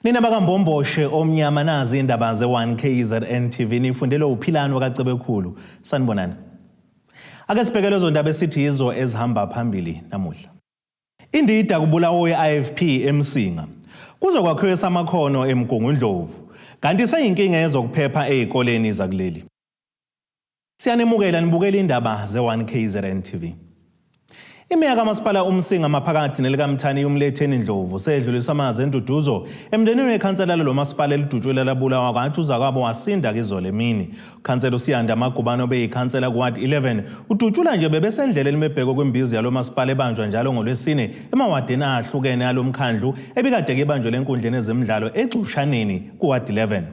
Nina bakaMbomboshe omnyama nazi indaba ze-1 KZN TV nifundelwe uPhilani wakaCebekhulu. Sanibonani. Ake sibheke lezo ndaba esithi yizo ezihamba phambili namuhla. Indida kubulawo ye-IFP eMsinga. Kuzokwakhiwa esamakhono eMgungundlovu. Kanti seyinkinga yezokuphepha ezikoleni zakuleli. Siyanemukela nibukela indaba ze-1 KZN TV. Imeya kaMasipala uMsinga maphakathi nelikaMthaniya uMletheni Ndlovu sedlulisa amazwi enduduzo emndenini wekhansela lalo masipala elidutshulwe labulawa kwathi uzakwabo wasinda kizolo emini. Ukhansela uSiyanda Magubane obeyikhansela kuWard 11 udutshula nje bebesendleleni bebhekwe kwimbizo yalo masipala ebanjwa njalo ngoLwesine emawadini ahlukene alo mkhandlu ebikade ibanjwe enkundleni ezemidlalo eGxushaneni kuWard 11.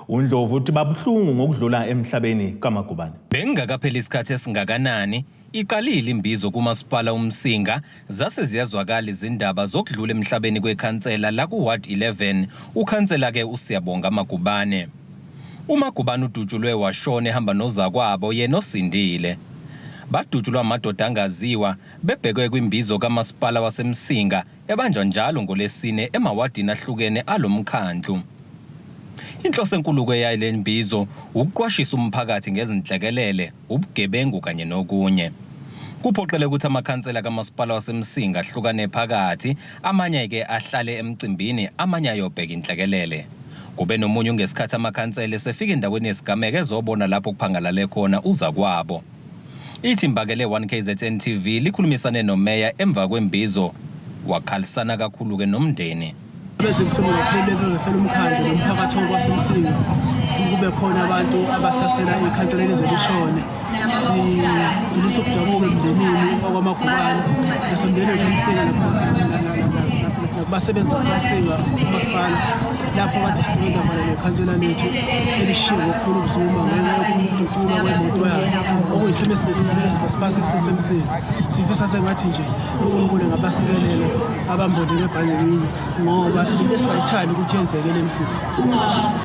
UNdlovu uthi babuhlungu ngokudlula emhlabeni kaMagubane. Bekungakapheli isikhathi esingakanani iqalile imbizo kuMasipala uMsinga zase ziyazwakala izindaba zokudlula emhlabeni kwekhansela laku-Ward 11 ukhansela-ke uSiyabonga Magubane. UMagubane udutshulwe washona ehamba nozakwabo yena osindile. Badutshulwa amadoda angaziwa bebhekwe kwimbizo kaMasipala waseMsinga ebanjwa njalo ngoLwesine emawadini ahlukene alo mkhandlu. Inhloso enkulu-ke yale mbizo wukuqwashisa umphakathi ngezinhlekelele, ubugebengu kanye nokunye. Kuphoqele ukuthi amakhansela kamasipala waseMsinga ahlukane phakathi, amanye-ke ahlale emcimbini, amanye ayobheka inhlekelele. Kube nomunyu ngesikhathi amakhansela esefika endaweni yesigameko ezobona lapho kuphangalale khona uzakwabo. Ithimba-ke le-1 KZN TV likhulumisane nomeya emva kwembizo wakhalisana kakhulu-ke nomndeni. Bezibuhlungu kakhulu lezi ezehlela umkhandlu nomphakathi wakwaseMsinga kube khona abantu abahlasela ikhansela elize lishone. Sidlulisa ukudabuka emndenini wakwaMagubane nasemndenini waseMsinga nakubasebenzi baseMsinga umasipala lapho kade sisebenza khona nekhansela lethu elishiye ngokukhulu ukuzuma ngenxa yokudutshulwa kwemoto yayo okuyisimo esibasipasi esiseMsinga. Sifisa sengathi nje uNkulunkulu engabasikelele abambonele ebhange linye ngoba into esingayithandi ukuthi yenzeke le Msinga.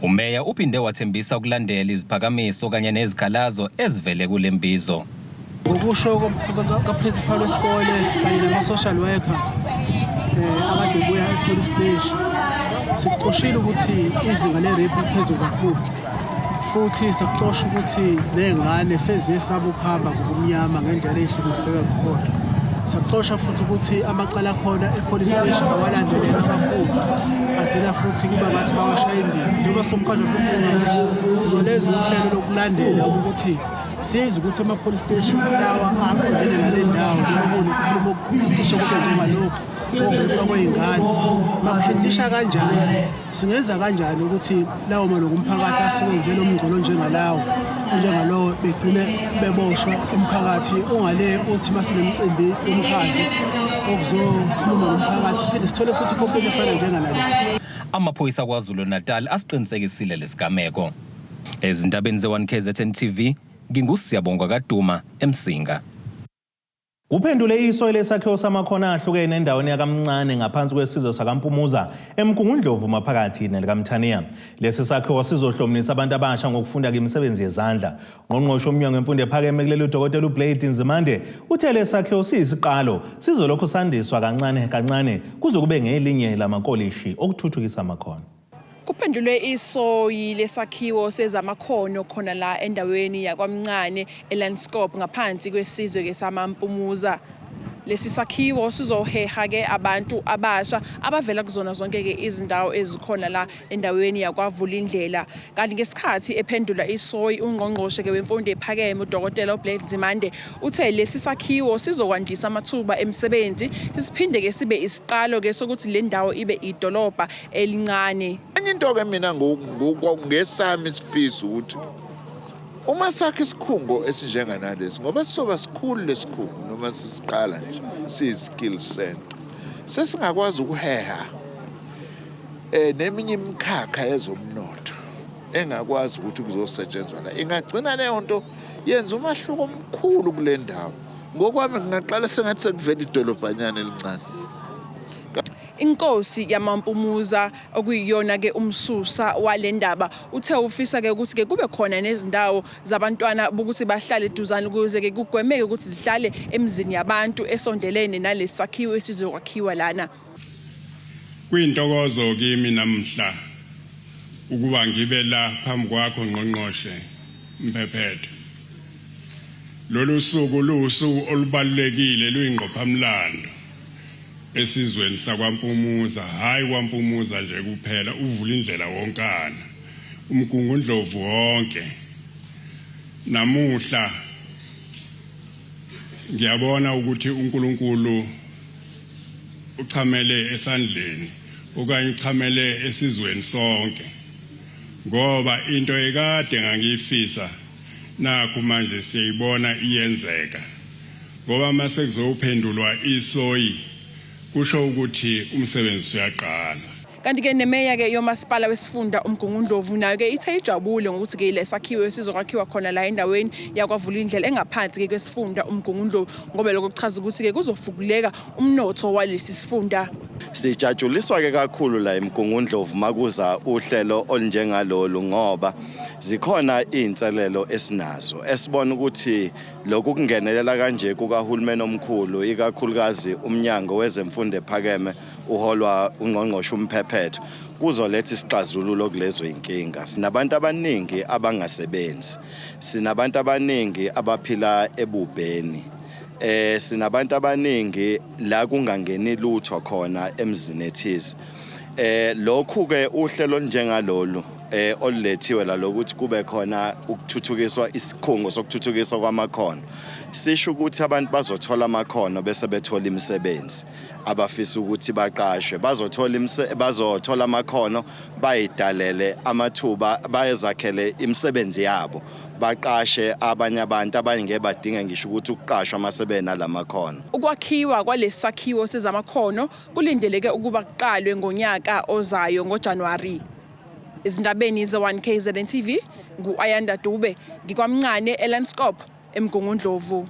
Umeya uphinde wathembisa ukulandela iziphakamiso kanye nezikhalazo ezivele kule mbizo. Ngokusho kaprincipal wesikole kanye nama-social worker akade buya e-police station, sikucoshile ukuthi izinga le-rape liphezulu kakhulu futhi sakucosha ukuthi ney'ngane seziyesaba ukuhamba ngobumnyama ngendlela ey'hlukumezeka ngakhona. Sakucosha futhi ukuthi amacala akhona e-police station awalandelelwa kakhulu, agcina futhi kuba ngathi bawashaya indiva. Njengoba somkhandlu waseMsinga sizolenza uhlelo lokulandela ukuthi sizwe ukuthi ama-police station lawa aqondene nale ndawo njengoba kunokukhuluma okucishe kube njengalokhu okudlulwa kwey'ngane bakuhindisha kanjani, singenza kanjani ukuthi lawo malungu omphakathi asuke enze lo mngcolo njengalawo onjengalowo begcine beboshwa umphakathi ungale uthi masinemicimbi yomkhandlu okuzokhuluma nomphakathi siphinde sithole futhi i-complaint efana njengalale. Amaphoyisa KwaZulu-Natal asiqinisekisile lesigameko. Ezindabeni ze-1 KZN TV, nginguSiyabonga kaDuma eMsinga. Kuphendule iso lesakhiwo samakhona ahlukene endaweni yakaMncane ngaphansi kwesizwe sakaMpumuza eMgungundlovu maphakathi nelikaMthaniya. Lesi sakhiwo sizohlomulisa abantu abasha ngokufunda ngemisebenzi yezandla. Ungqongqoshe womnyango wemfundo ephakeme kuleli uDokotela uBlade Nzimande uthe lesi sakhiwo siyisiqalo sizolokhu sandiswa kancane kancane kuze kube ngelinye lamakolishi okuthuthukisa amakhono. Kuphendulwe isoyi lesakhiwo sezamakhono khona la endaweni yakwaMncane eLandskop ngaphansi kwesizwe ke samaMpumuza. Lesi sakhiwo sizoheha ke abantu abasha abavela kuzona zonke ke izindawo ezikhona la endaweni yakwaVulindlela. Kanti ngesikhathi ephendula isoyi ungqongqoshe ke wemfundo ephakeme uDokotela uBlade Nzimande uthe lesi sakhiwo sizokwandisa amathuba emisebenzi siphinde ke sibe isiqalo ke sokuthi le ndawo ibe idolobha elincane. Enye into-ke mina ngesami isifiso ukuthi uma sakhe isikhungo esinjenganalesi ngoba sizoba sikhulu lesikhungo noma sisiqala nje siyi-skill center sesingakwazi ukuheha neminye imikhakha yezomnotho engakwazi ukuthi kuzosetshenzwa la ingagcina leyo nto yenza umahluko omkhulu kule ndawo ngokwami ngingaqala sengathi sekuvela idolobhanyana elincane. Inkosi yamaMpumuza okuyiyona ke umsusa walendaba uthe ufisa ke ukuthi ke kube khona nezindawo zabantwana bokuthi bahlale eduzane ukuze ke kugwemeke ukuthi zihlale emizini yabantu esondelene nalesi sakhiwo esizokwakhiwa lana. Kuyintokozo kimi namhla ukuba ngibe la phambi kwakho, Ngqongqoshe Mphephetho. Lolu suku luwusuku olubalulekile, luyingqophamlando esizweni sakwaMpumuza, hayi kwaMpumuza nje kuphela, uvula indlela wonkana, uMgungundlovu wonke. Namuhla ngiyabona ukuthi uNkulunkulu uchamele esandleni okanye uchamele esizweni sonke, ngoba into ekade ngangiyifisa nakhu manje siyayibona iyenzeka, ngoba mase kuzophendulwa isoyi kusho ukuthi umsebenzi uyaqala. Kanti-ke nemeya-ke yomasipala wesifunda uMgungundlovu nayo-ke ithe ijabule ngokuthi-ke lesakhiwo sizokwakhiwa khona la endaweni yakwaVulindlela engaphansi-ke kwesifunda uMgungundlovu, ngoba lokho kuchaza ukuthi-ke kuzofukuleka umnotho walesi sifunda. Sijatshuliswa-ke kakhulu la eMgungundlovu makuza uhlelo olunjengalolu, ngoba zikhona iy'nselelo esinazo esibona ukuthi lokhu kungenelela kanje kukahulumeni omkhulu, ikakhulukazi umnyango wezemfundo ephakeme uholwa ungqongqoshe uMphephetho, kuzoletha isixazululo kulezo inkinga. Sinabantu abaningi abangasebenzi, sinabantu abaningi abaphila ebubheni, sinabantu abaningi la kungangeni lutho khona emzini ethize. Lokhu ke uhlelo njengalolu olulethiwe la lokuthi kube khona ukuthuthukiswa isikhungo sokuthuthukiswa kwamakhono, sisho ukuthi abantu bazothola amakhono bese bethola imisebenzi. Abafisa ukuthi baqashwe bazothola amakhono, bayidalele amathuba, bayezakhele imisebenzi yabo, baqashe abanye abantu, abanye ngeke badinge ngisho ukuthi ukuqashwa uma nalamakhono. Ukwakhiwa kwalesi sakhiwo sezamakhono kulindeleke ukuba kuqalwe ngonyaka ozayo ngoJanuwari. Ezindabeni ze-1 KZN TV, ngu-Ayanda Dube, ngikwamncane eLanskop, eMgungundlovu.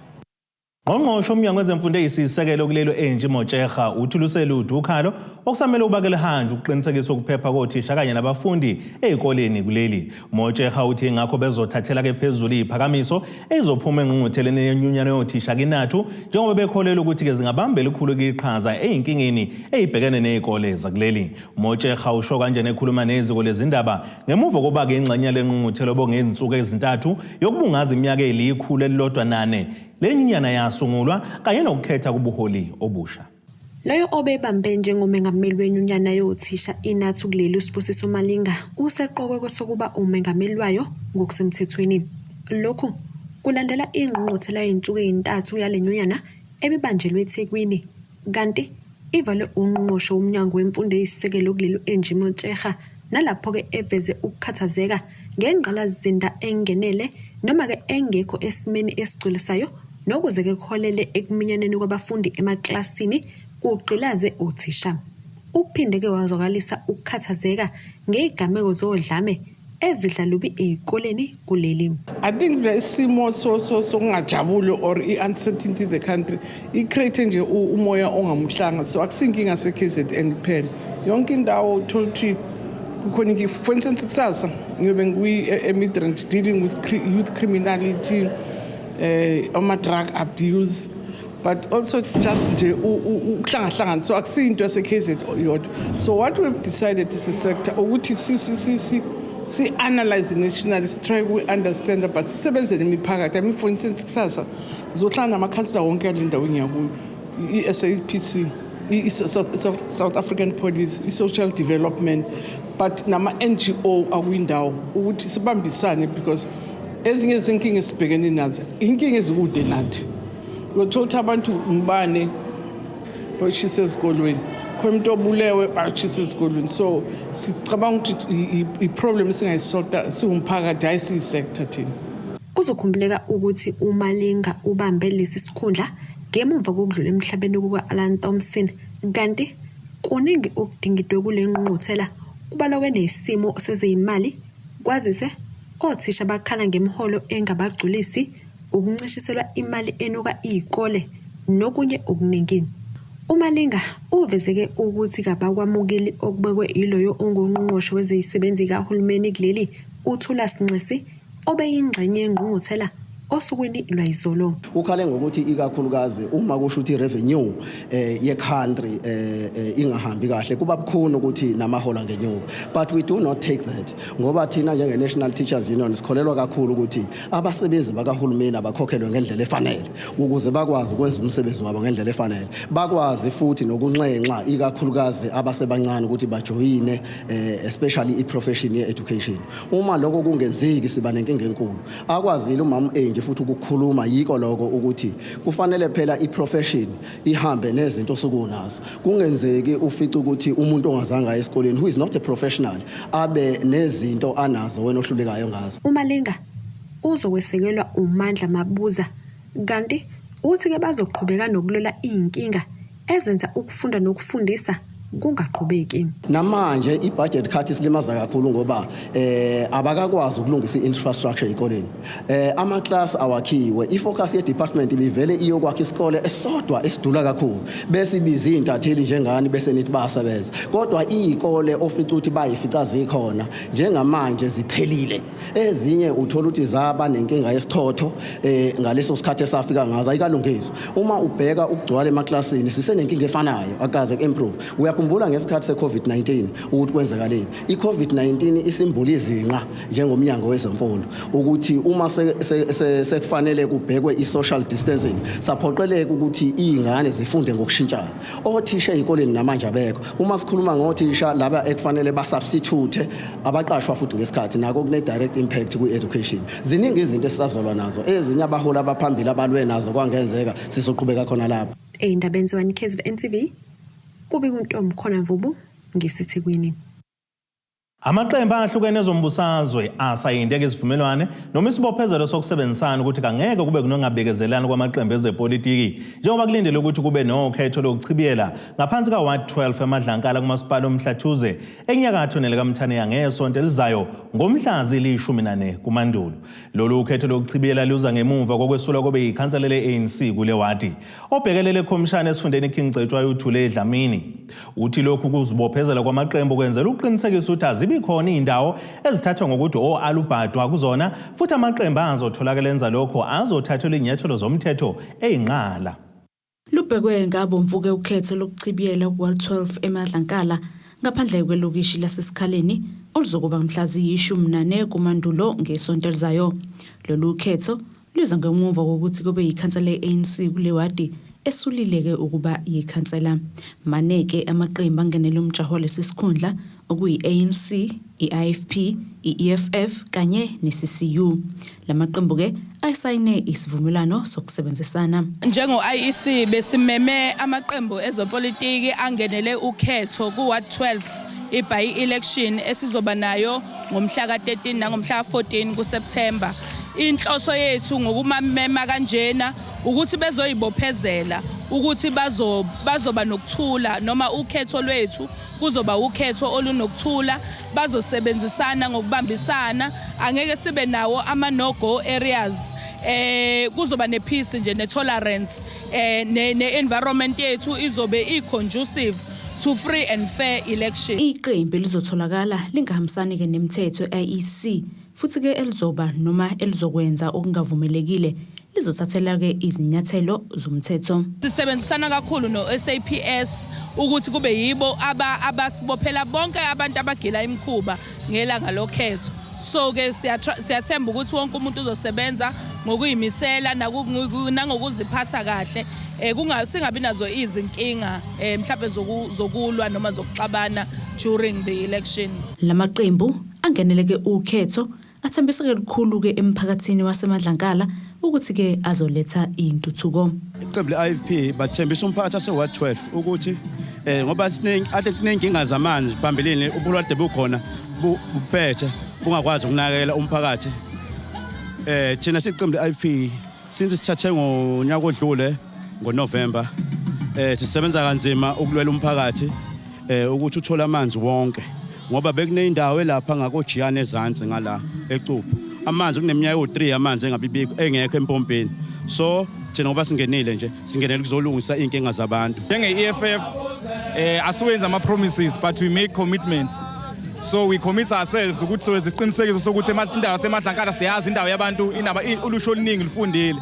Ngqongqoshe umnyango wezemfundo eyisisekelo kulelo Angie Motshekga uthi luselude ukhalo okusamele ubake lihanjwe ukuqinisekisa ukuphepha kothisha kanye nabafundi ey'koleni kuleli. Motshekga uthi ngakho bezothathela ke phezulu iy'phakamiso ezizophuma engqungqutheleni yenyunyana yothisha kinathu, njengoba bekholelwa ukuthi-ke zingabamba elikhulu iqhaza ey'nkingeni ey'bhekene ney'kole zakuleli. Motshekga usho kanjena ekhuluma neziko lezindaba ngemuva kokuba-ke ingxenye yale ngqungquthelo obongezinsuku ezintathu yokubungaza iminyaka eliyi-104 le nyunyana yasungulwa kanye nokukhetha kubuholi obusha. Loyo obebambe njengomengameli wenyunyana yothisha iNathu kuleli, uSibusiso Malinga, useqokwe kwesokuba umengameli wayo ngokusemthethweni. Lokhu kulandela ingqungquthela yey'nsuku ey'ntathu yale nyunyana ebibanjelwe eThekwini, kanti ivalwe ungqongqoshe womnyango wemfundo eyisisekelo kuleli, u-Angie Motshekga, nalapho-ke eveze ukukhathazeka ngengqalasizinda engenele noma-ke engekho esimeni esigculisayo, nokuze-ke kuholele ekuminyaneni kwabafundi emakilasini kugqilaze othisha. Uphinde-ke wazwakalisa ukukhathazeka ngey'gameko zodlame ezidla lubi ey'koleni kuleli. I think nje isimo sokungajabuli or i-uncertainty in the country i-create nje umoya ongamuhlanga, so akusinkinga se-KZN kuphela, yonke indawo uthola ukuthi kukhona inkinga. For instance, kusasa ngiyobe ngikwi-eMidrand dealing with youth criminality, ama-drug abuse, but also just nje ukuhlangahlangana, so akusiyinto yase-KZN yodwa. So what we've decided as a sector ukuthi si-analyze nationally, si-try uku-understand, but sisebenze nemiphakathi. I mean, for instance, kusasa ngizohlala namakhansela wonke yale ndawo engiyakuyo, i-SAPC, i-South African Police, i-social development, but nama-NGO akwindawo, ukuthi sibambisane, because ezinye zezinkinga esibhekene nazo inkinga ezikude nathi. Uyothola ukuthi abantu ngibane bashisa ezikolweni, khona umuntu obulewe bashisa ezikolweni, so sicabanga ukuthi i-problem esingayisolta siwumphakathi, hhayi siyi-sector thina. Kuzokhumbuleka ukuthi uMalinga ubambe lesi sikhundla ngemuva kokudlula emhlabeni kuka-Alan Thompson, kanti kuningi okudingidwe kule ngqungquthela, kubalwa nesimo sezezimali, kwazise othisha bakhala ngemiholo engabagculisi, ukuncishiselwa imali enuka iy'kole nokunye okuningi. UMalinga uvezeke ukuthi kabakwamukeli okubekwe yiloyo ongungqongqoshe wezezisebenzi kahulumeni kuleli, uThulas Nxesi, obeyingxenye yengqungquthela. osukwini lwayizolo. Ukhale ngokuthi ikakhulukazi uma kusho ukuthi revenue ye-country ingahambi kahle, kuba bukhuni ukuthi namaholo angenyuka, but we do not take that, ngoba thina njenge-National Teachers Union sikholelwa kakhulu ukuthi abasebenzi bakahulumeni abakhokhelwe ngendlela efanele ukuze bakwazi ukwenza umsebenzi wabo ngendlela efanele, bakwazi futhi nokunxenxa ikakhulukazi abasebancane ukuthi bajoyine, especially i-profession ye-education. Uma lokho kungenzeki, siba nenkinga enkulu. Akwazile umama Angie futhi ukukhuluma yiko lokho ukuthi kufanele phela i-profession ihambe nezinto osukunazo, kungenzeki ufice ukuthi umuntu ongazange aye esikoleni, who is not a professional, abe nezinto anazo wena ohlulekayo ngazo. UMalinga uzokwesekelwa uMandla Mabuza, kanti uthi-ke bazoqhubeka nokulwela iy'nkinga ezenza ukufunda nokufundisa kungaqhubeki. Namanje i-budget cut isilimaza kakhulu, ngoba abakakwazi ukulungisa i-infrastructure ezikoleni, ama class awakhiwe. I-focus ye-department ibivele iyokwakha isikole esodwa esidula kakhulu, bese ibiza izintatheli njengani, bese nithi bayasebenza, kodwa izikole ofica ukuthi bayifica zikhona njengamanje ziphelile. Ezinye uthola ukuthi zaba nenkinga yesichotho ngaleso sikhathi esafika ngazo, ayikalungiswa. Uma ubheka ukugcwala emaklasini, sisenenkinga efanayo, akaze ku-improve. Uyakhumbula ngesikhathi se-COVID-19 ukuthi kwenzakaleni? I-COVID-19 isimbula izinqa njengomnyango wezemfundo, ukuthi uma sekufanele kubhekwe i-social distancing, saphoqeleka ukuthi iy'ngane zifunde ngokushintshana. Othisha ey'koleni namanje abekho. Uma sikhuluma ngothisha laba ekufanele basubstitute, abaqashwa futhi ngesikhathi, nako kune-direct impact kwi-education. Ziningi izinto esisazolwa nazo, ezinye abaholi abaphambili abalwe nazo, kwangenzeka sizoqhubeka khona lapho. Ey'ndabeni ze-1 KZN TV, kubika uNtombi Khona Mvubu ngiseThekwini. Amaqembu ahlukene ezombusazwe asayinde isivumelwane noma isibophezelo sokusebenzisana ukuthi kangeke kube kunongabekezelani kwamaqembu ezepolitiki, njengoba kulindelwe ukuthi kube nokhetho lokuchibiyela ngaphansi ka-Ward 12 eMadlankala kumasipala uMhlathuze enyakatho nelikaMthaniya ngesonto elizayo ngomhla zili-14 kuMandulo. Lolu khetho lokuchibiyela luza ngemuva kokwesula kobe yikhansela le-ANC kule wadi. Obhekelele khomishana esifundeni King Cetshwayo uThule Dlamini uthi lokhu kuzibophezela kwamaqembu kwenzela ukuqinisekisa ukuthi azibi khona iy'ndawo ezithathwa ngokuthi o-alubhadwa kuzona, futhi amaqembu azotholakala enza lokho azothathelwa iy'nyathelo zomthetho ey'nqala. Lubhekwe ngabomvu-ke ukhetho lokuchibiyela ku-Ward 12 eMadlankala ngaphandle kwelokishi laseSikhaleni, oluzokuba mhla ziyi-14 kuMandulo ngesonto elizayo. Lolu khetho luza ngemuva kokuthi kube yikhansela le-ANC kule wadi esulile-ke ukuba yikhansela. Mane-ke amaqembu angenele umjaho walesi sikhundla, okuyi-ANC, i-IFP, i-EFF kanye ne-CCU. Lamaqembu-ke ayisayine isivumelwano sokusebenzisana. Njengo-IEC besimeme amaqembu ezopolitiki angenele ukhetho ku-Ward 12, i-by election esizoba nayo ngomhla ka-13 nangomhla ka-14 kuSeptember. Inhloso yethu ngokumamema kanjena ukuthi bezoyibophezela ukuthi bazoba nokuthula, noma ukhetho lwethu kuzoba ukhetho olunokuthula, bazosebenzisana ngokubambisana, angeke sibe nawo ama no go areas, kuzoba nepeace nje ne-tolerance, ne-environment yethu izobe i-conducive to free and fair election. Iqembu elizotholakala lingahambisani-ke nemithetho e-IEC futhi-ke elizoba noma elizokwenza okungavumelekile lizothathelwa-ke izinyathelo zomthetho. Sisebenzisana kakhulu no-SAPS ukuthi kube yibo abasibophela bonke abantu abagila imikhuba ngelanga lokhetho. So ke siyathemba ukuthi wonke umuntu uzosebenza ngokuyimisela nangokuziphatha kahle, singabi nazo izinkinga mhlawumbe zokulwa noma zokuxabana during the election. Lamaqembu angeneleke ukhetho athembisa-ke lukhulu-ke emphakathini waseMadlankala ukuthi-ke azoletha intuthuko. Iqembu le-IFP bathembisa umphakathi wase-Ward 12 ukuthi ngoba siningi ade kunenkinga zamanzi phambilini, ubulwade bukhona buphethe bungakwazi ukunakekela umphakathi. Thina siqembu le-IFP, since sithathe ngonyaka odlule ngoNovember, sisebenza kanzima ukulwela umphakathi ukuthi uthole amanzi wonke, ngoba bekuneyindawo elapha ngakojiyana ezansi ngala eCuphu, amanzi kuneminyaka ewu-3 amanzi engabibikho, engekho empompini. So thina ngoba singenile nje, singenele kuzolungisa iy'nkinga zabantu. Njenge-EFF asiwenzi ama-promises, but we make commitments. So we commit ourselves ukuthi sowenza isiqinisekiso sokuthi indawo yaseMadlankala, siyazi indawo yabantu inaba ulusho oluningi lufundile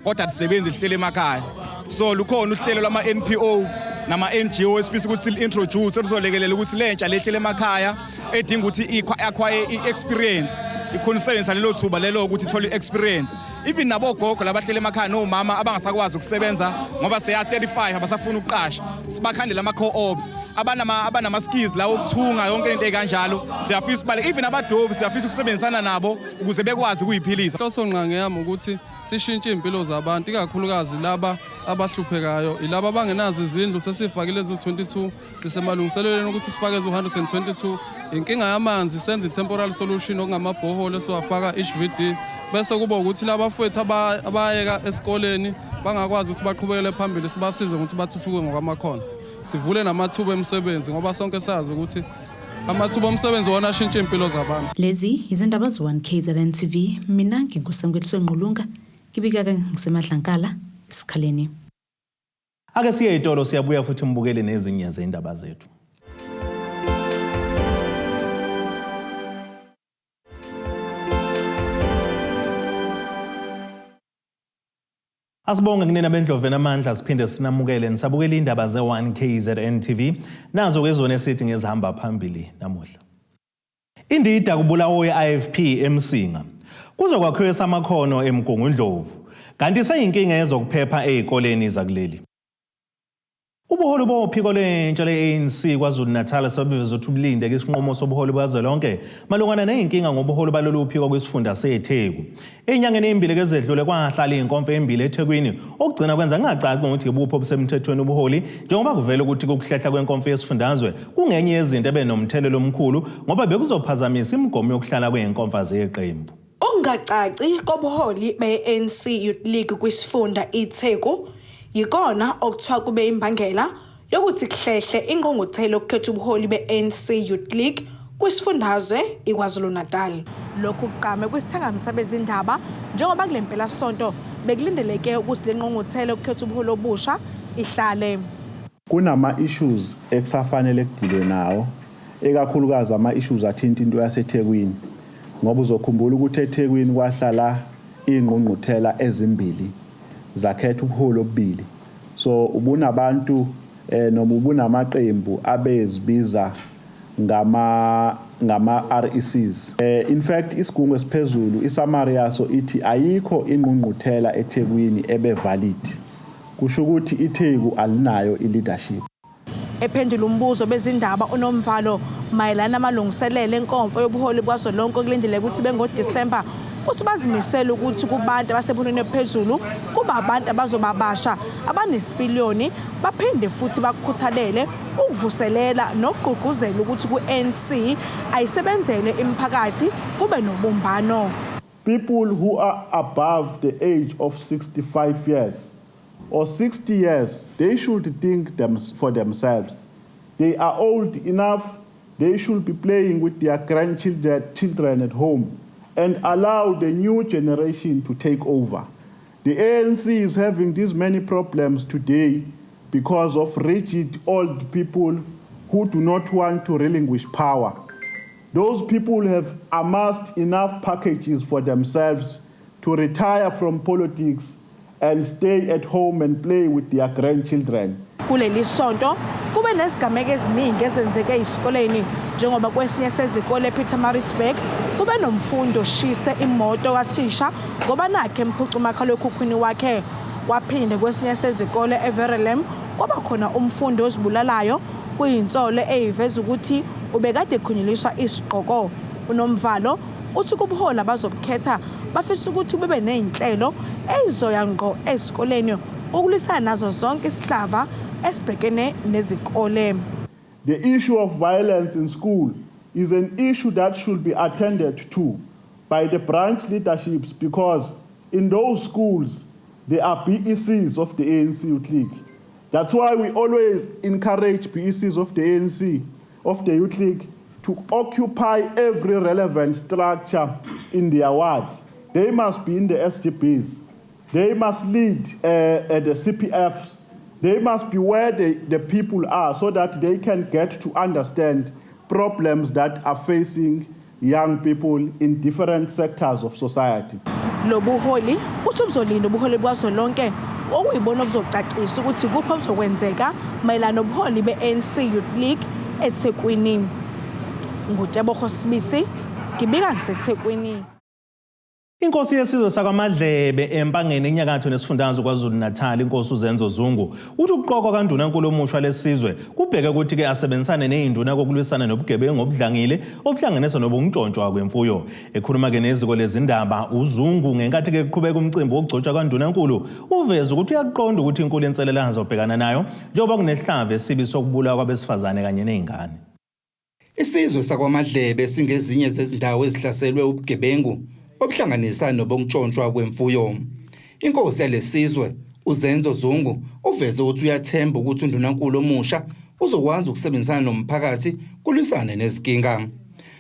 kodwa alisebenzi, lihlele emakhaya. So lukhona uhlelo lwama-NPO nama-NGO esifisa ukuthi sili-introduce oluzolekelela ukuthi lentsha lehlele emakhaya edinga ukuthi i-acquire i-experience ikhona usebenzisa lelo thuba lelo ukuthi ithole i-experience. Even nabogogo labahlele emakhaya nomama abangasakwazi ukusebenza ngoba seya 35 abasafuna ukuqasha, sibakhandele ama-co-ops abanama-skills lawo okuthunga, yonke into ekanjalo. Siyafisa ubale even abadobi, siyafisa ukusebenzisana nabo ukuze bekwazi ukuyiphilisa. Inhloso ngqangi yami ukuthi sishintshe iy'mpilo zabantu, ikakhulukazi laba abahluphekayo, ilaba abangenazo izindlu. Sesifakile eziwu-22, sisemalungiselelweni ukuthi sifake eziwu-122. Inkinga yamanzi, senze i-temporal solution okungamabhoholo esiwafaka HVD, bese kuba ukuthi laba fowethu abayeka esikoleni bangakwazi ukuthi baqhubekele phambili, sibasize ngokuthi bathuthuke ngokwamakhono, sivule namathuba emisebenzi, ngoba sonke sazi ukuthi amathuba omsebenzi wona ashintsha iy'mpilo zabantu. Lezi izindaba ze-1 KZN TV. Mina nginguSamukeliso Ngqulunga, ngibika-ke ngiseMadlankala, eSikhaleni. Ake siye itolo, siyabuya futhi mbukele nezinye zendaba zethu. Asibonge kunina bendlovu enamandla, siphinde sinamukele nisabukela indaba ze-1 KZN TV. Nazo ke zona esithi ngezihamba phambili namuhla. Indida kubulawo ye-IFP eMsinga. Kuzokwakhiwa esamakhono eMgungundlovu. Kanti seyinkinga yezokuphepha ezikoleni zakuleli. Ubuholi bophiko lwentsha le-ANC KwaZulu-Natal sebeveze ukuthi bulinde isinqumo sobuholi bukazwelonke malungana ney'nkinga ngobuholi balolu phiko kwisifunda seTheku. Ey'nyangeni ey'mbili kezedlule kwahlala iy'nkomfa ey'mbili eThekwini okugcina kwenza kungacaci ngokuthi ibuphi obusemthethweni ubuholi, njengoba kuvela ukuthi ukuhlehla kwenkomfa yesifundazwe kungenye yezinto ebenomthelela omkhulu ngoba bekuzophazamisa imigomo yokuhlala kwey'nkomfa zeqembu. Ukungacaci kobuholi be-ANC Youth League kwisifunda iTheku yikona okuthiwa kube imbangela yokuthi kuhlehle ingqungquthela yokukhetha ubuholi be-ANC Youth League kwisifundazwe iKwaZulu-Natal. Lokhu kugqame kwisithangami sabezindaba njengoba kule mpelasonto bekulindeleke ukuthi le ngqungquthela yokukhetha ubuholi obusha ihlale. Kunama-issues ekusafanele kudilwe nawo, ikakhulukazi ama-issues athinta into yaseThekwini, ngoba uzokhumbula ukuthi eThekwini kwahlala iy'ngqungquthela ezimbili zakhetha ubuholi obubili. So ubunabantu noma ubunamaqembu abezibiza ngama RECs. In fact, isigungu esiphezulu, i-summary yaso ithi ayikho ingqungquthela eThekwini ebe valid. Kusho ukuthi iTheku alinayo i-leadership. Ephendula umbuzo bezindaba uNomvalo mayelana namalungiselelo enkomfa yobuholi bukazwelonke okulindeleke ukuthi bengoDisemba, uthi bazimisele ukuthi kubantu abasebholweni ephezulu kuba abantu abazoba basha, abanesipiliyoni, baphinde futhi bakukhuthalele ukuvuselela nokugqugquzela ukuthi ku-ANC ayisebenzele imiphakathi, kube nobumbano. People who are above the age of 65 years or 60 years, they should think for themselves. They are old enough, they should be playing with their grandchildren children at home and allow the new generation to take over. The ANC is having these many problems today because of rigid old people who do not want to relinquish power. Those people have amassed enough packages for themselves to retire from politics and stay at home and play with their grandchildren. Kuleli sonto kube nezigameko eziningi ezenzeke esikoleni, njengoba kwesinye sezikole ePietermaritzburg kube nomfundi oshise imoto kathisha ngoba nakhe emphuca umakhalekhukhwini wakhe. Kwaphinde kwesinye sezikole eVerulam kwaba khona umfundi ozibulalayo, kuyinsolo eyiveza ukuthi ubekade ekhunyeliswa isigqoko. UNomvalo uthi kubuholi abazobukhetha bafisa ukuthi bebe ney'nhlelo ezizoya ngqo ezikoleni ukulwisana nazo zonke isihlava esibhekene nezikole. The issue of violence in school is an issue that should be attended to by the branch leaderships, because in those schools there are BECs of the ANC Youth League. That's why we always encourage BECs of the ANC, of the Youth League, to occupy every relevant structure in their wards. They must be in the SGBs. They must lead the CPFs. They must be where the people are so that they can get to understand problems that are facing young people in different sectors of society. Lo buholi uthi buzolinda ubuholi bukazwelonke okuyibona obuzocacisa ukuthi kuphi obuzokwenzeka mayelana nobuholi be-ANC Youth League eThekwini. NguTebogo Sibisi, ngibika ngiseThekwini. Inkosi yesizwe sakwaMadlebe eMpangeni enyakatho nesifundazwe KwaZulu-Natal inkosi uZenzo Zungu uthi ukuqokwa kaNdunankulu omusha lesizwe kubheke ukuthi-ke asebenzisane nezinduna kokulwisana nobugebengu obudlangile obuhlanganiswa nobuntshontshwa kwemfuyo. Ekhuluma-ke neziko lezindaba uZungu ngenkathi-ke kuqhubeka umcimbi wokugcotshwa kaNdunankulu uveze ukuthi uyakuqonda ukuthi inkulu inselelo azobhekana nayo njengoba kunehlava esibi sokubulawa kwabesifazane kanye nezingane. Isizwe sakwaMadlebe singezinye zezindawo ezihlaselwe ubugebengu obuhlanganisa nobokuntshontshwa kwemfuyo. Inkosi yalesizwe uZenzo Zungu uveze ukuthi uyathemba ukuthi undunankulu omusha uzokwazi ukusebenzisana nomphakathi kulwisane nezinkinga.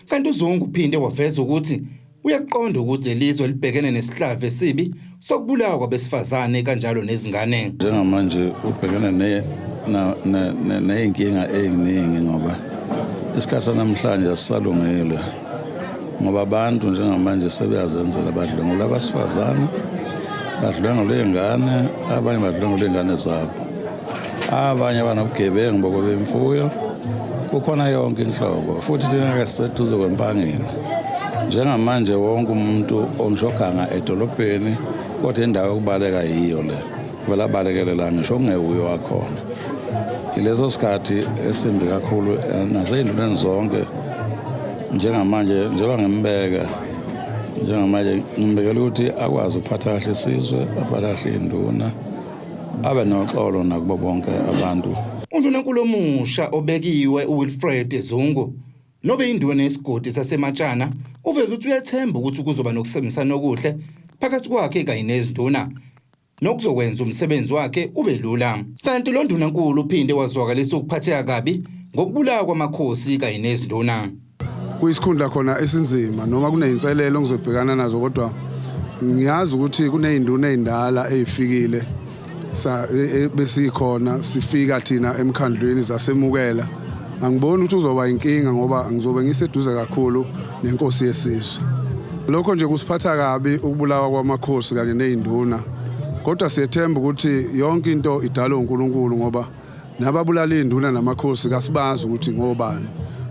Kanti uZungu uphinde waveza ukuthi Uyakuqonda ukuthi leli zwe libhekene nesihlava esibi sokubulawa kwabesifazane kanjalo nezingane. Njengamanje ubhekene ney'nkinga ey'ningi ngoba isikhathi sanamhlanje asisalungile ngoba abantu njengamanje sebeyazenzela badlwengula abasifazane badlwengula iy'ngane abanye badlwengula iy'ngane zabo abanye banobugebengu bokweba imfuyo kukhona yonke inhlobo futhi thina ke siseduze kwempangeni njengamanje wonke umuntu ongisho oganga edolobheni kodwa indawo yokubaleka yiyo le vele abalekele la ngisho okungewuyo wakhona ileso sikhathi esimbi kakhulu nasey'nduneni zonke njengamanje njengoba ngimbeka njengamanje ngimbekela ukuthi akwazi ukuphatha kahle isizwe aphathe kahle iy'nduna abe noxolo nakubo bonke abantu. Undunankulu omusha obekiwe uWilfred Zungu nobeyinduna yesigodi saseMatshana uveze ukuthi uyathemba ukuthi kuzoba nokusebenzisana okuhle phakathi kwakhe kanye nezinduna nokuzokwenza umsebenzi wakhe ube lula. Kanti lo ndunankulu uphinde wazwakalisa ukuphatheka kabi ngokubulawa kwamakhosi kanye nezinduna. Kuyisikhundla khona esinzima noma kuney'nselelo engizobhekana nazo kodwa ngiyazi ukuthi kuney'nduna ey'ndala ey'fikile sa e, e, besikhona sifika thina emkhandlwini zasemukela angiboni ukuthi uzoba inkinga ngoba ngizobe ngiseduze kakhulu nenkosi yesizwe lokho nje kusiphatha kabi ukubulawa kwamakhosi kanye nezinduna kodwa siyethemba ukuthi yonke into idalwe uNkulunkulu ngoba Nababulala iy'nduna namakhosi kasibazi ukuthi ngobani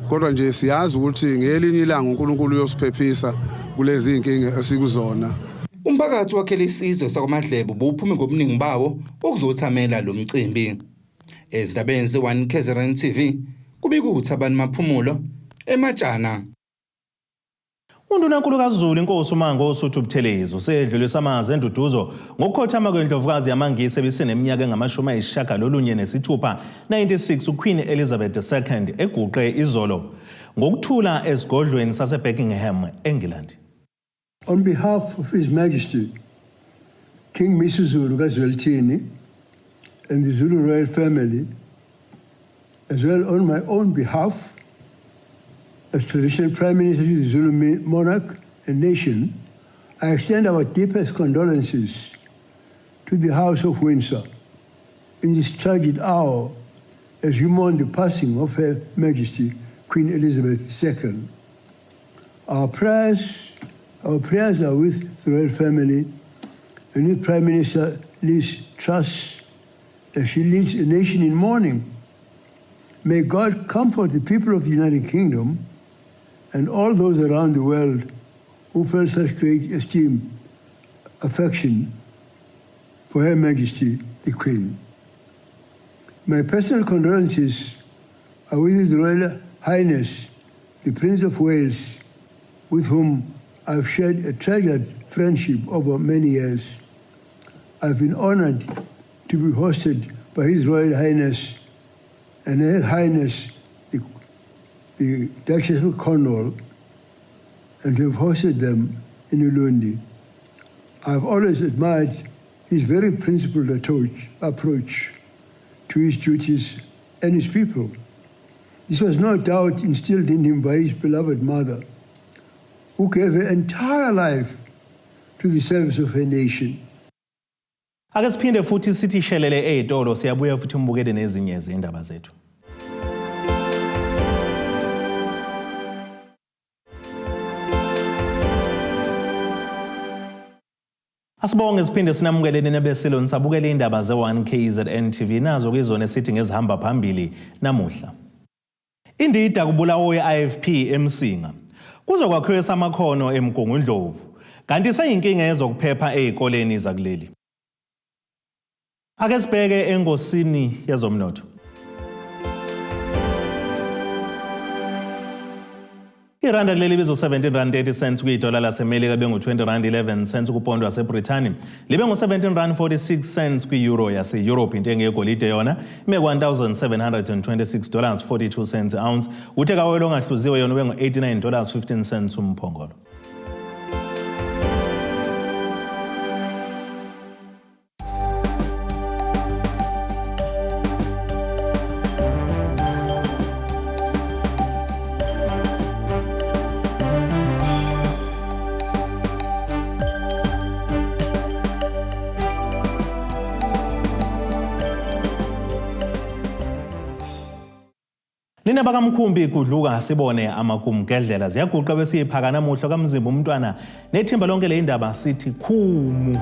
kodwa nje siyazi ukuthi ngelinye ilanga uNkulunkulu uyosiphephisa kulezi zinkinga esikuzona. Umphakathi wakhele isizwe sakwaMadlebe ubuphume ngobuningi bawo ukuzothamela lo mcimbi. Ezindabeni ze-1 KZN TV kubika uThabani Maphumulo eMatshana. UNdunankulu kaZulu iNkosi uMangosuthu Buthelezi usedlulisa amazwi enduduzo ngokukhothama kwendlovukazi yamaNgisi ebiseneminyaka engamashumi ayisishiyagalolunye nesithupha 96 uQueen Elizabeth II eguqe izolo ngokuthula esigodlweni saseBuckingham eNgilandi. On behalf of His Majesty King Misuzulu kaZwelithini and the Zulu royal family, as well on my own behalf, as traditional Prime Minister to the Zulu monarch and nation, I extend our deepest condolences to the House of Windsor in this tragic hour as we mourn the passing of Her Majesty Queen Elizabeth II. Our prayers are with the royal family and with Prime Minister Liz Truss as she leads a nation in mourning. May God comfort the people of the United Kingdom and all those around the world who felt such great esteem, affection for Her Majesty the Queen. My personal condolences are with His Royal Highness, the Prince of Wales, with whom I've shared a treasured friendship over many years. I've been honored to be hosted by His Royal Highness and Her Highness the Duchess of Cornwall, and to have hosted them in Ulundi. I've always admired his very principled approach to his duties and his people. This was no doubt instilled in him by his beloved mother, who gave her entire life to the service of her nation. Ake siphinde futhi sithi shelele ey'tolo siyabuya futhi mbukele nezinye izindaba zethu. Asibonge siphinde sinamukele nina besilo nisabukela indaba ze-1 KZN TV nazo kizona esithi ngezihamba phambili namuhla. Indida kubulawo ye-IFP eMsinga. Kuzokwakhiwa esamakhono eMgungundlovu. Kanti seyinkinga yezokuphepha ezikoleni zakuleli. Ake sibheke engosini yezomnotho. Iranda kuleli bizo 17 rand 30 cents kwidola laseMelika bengu-20 rand 11 cents kupondo waseBrithani libe ngu-17 rand 46 cents kwi-euro yase-Europe. Intengo yegolide yona ime ku-1726 dollars 42 cents ounce, uthe kawelo ongahluziwe yona ube ngu-89 dollars 15 cents umphongolo. Nina bakamkhumbi gudluka sibone amagumgedlela ziyaguqa besiyiphaka namuhla kamzimba umntwana nethimba lonke le indaba sithi khumu.